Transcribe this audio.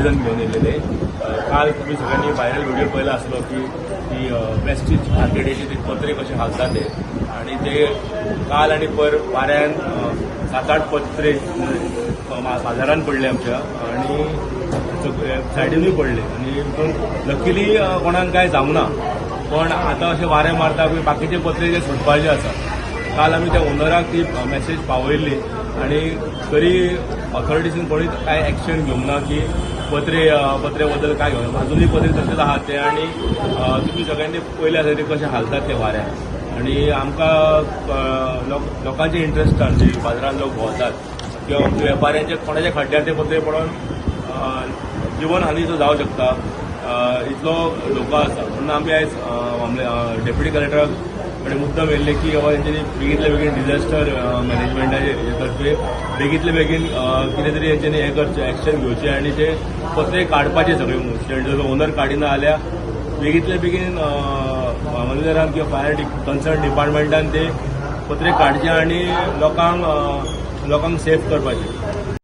निवेदन घेवन येयलेले. काल तुमी सगळ्यांनी व्हायरल व्हिडिओ पळयला आसलो की ती वेस्टीज मार्केटीचे ते पत्रे कशे हालतात ते आणि ते काल आणि पर वाऱ्यान सात आठ पत्रे बाजारान पडले आमच्या आणि सायडीनूय पडले आणि लकीली कोणाक कांय जावंक ना. पण आतां अशें वारें मारता की बाकीचे पत्रे जे सुटपाचे आसा. काल आमी त्या ओनराक ती मॅसेज पावयल्ली आणि तरी ऑथॉरिटीजीन कोणी कांय एक्शन घेवंक ना की पत्रे बद्दल काय घेवंक ना. अजुनूय पत्रे तशेच आहात ते आणि तुमी सगळ्यांनी पयले आसा ते कशे हालतात ते वाऱ्यान. आणि आमकां लोकांचे इंट्रस्टान जे बाजारान लोक भोंवतात किंवा वेपाऱ्यांचे कोणाच्या खड्ड्यार ते पत्रे पडोन जिवन हानी सुद्दां जावंक शकता, इतलो धोको आसा. म्हणून आमी आयज डेप्युटी कलेक्टरा कडेन मुद्दम येयल्ले की बाबा तेंच्यांनी बेगींतल्या बेगीन डिझास्टर मॅनेजमेंटाचे हेजे तर्फे बेगींतल्या बेगीन कितें तरी हेंच्यांनी हें करचें, एक्शन घेवचें आनी ते पत्रे काडपाचे सगळे. जर ओनर काडिना जाल्यार बेगींतल्या बेगीन मामलेदारान किंवा फायर कन्सर्न डिपार्टमेंटान ते पत्रे काडचे आनी लोकांक सेफ करपाचे.